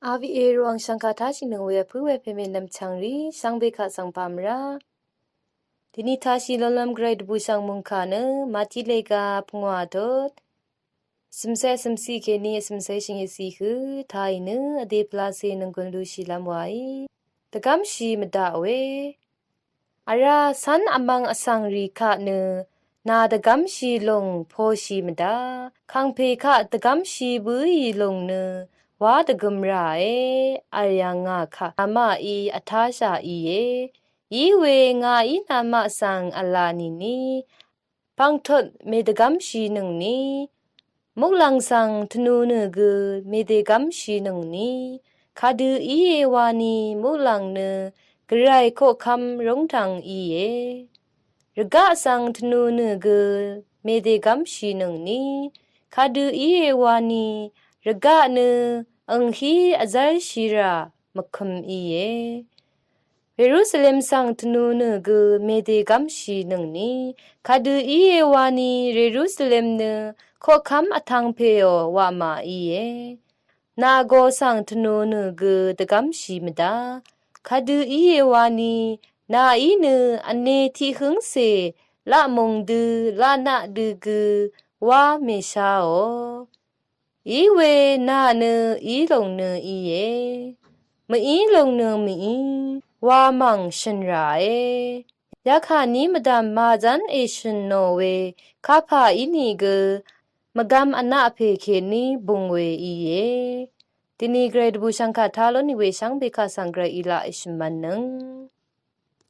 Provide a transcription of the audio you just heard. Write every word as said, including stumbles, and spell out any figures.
Avièrwàng shv̀ngkà táshìnøng we vpǿ we pèmè nv̀mchv̀ngrì shvngbe kaq svng pà mvrá. Dvni tashì lolvm gvray dvbùshv̀ng mòngkà nø Màtilega pungwà tot cv̀mse cv̀msi kèní cv̀mse shvngit si hø taì nø vdè pvlacè nònggùn lushìlvm wàí dvgv́mshì mvdaq we. Vrá cv́n vmvng vsvng rì kaq nø nà dvgv́mshì lùng poshì mvdaq, kàngpè kaq dvgv́mshì bǿì lùng nø wá dvgøm ràe, vl yà ngà kaq namaqí vtáshà íe. Iwe ngàí namaq svng v̄la nìni pv̀ngtot mèdvgv́mshìnøngni, muqlàng svng tvnù nø gø mèdvgv́mshìnøngni, kadø íe wani muqlàng nø gvray koqkv́m rúngdv̀ng íe. Rvgaq svng tvnù nø gø mèdvgv́mshìnøngni, kadø íe wani rvgaq nø anghí vzv́lshìrà mvkøm íe. Yerusalem svng tvnù nø gø mèdvgv́mshìnøngni, kadø íe wani Yerusalem nø koqkv́m vtvng pèò wamà íe. Nago svng tvnù nø gø dvgv́mshì mvdaq, kadø íe wani nàí nø vne tiqhǿngcè laq mùng dø laq naq dø gø wá mèsháò. Iwe nà nø í lùng nø íe, mví lùng nø mví, wa mv̀ng shø̀n ràe. Yakà ní mvdv̀m màzv́n èshø̀n nò we kapà ínìgø mvgvm vnaq pè kèní bùng we íe. Dvni gvray dvbùshv̀ngkà tá lónì we shvngbe kaq svng gvray í laq èshø̀n mv̄nnøng.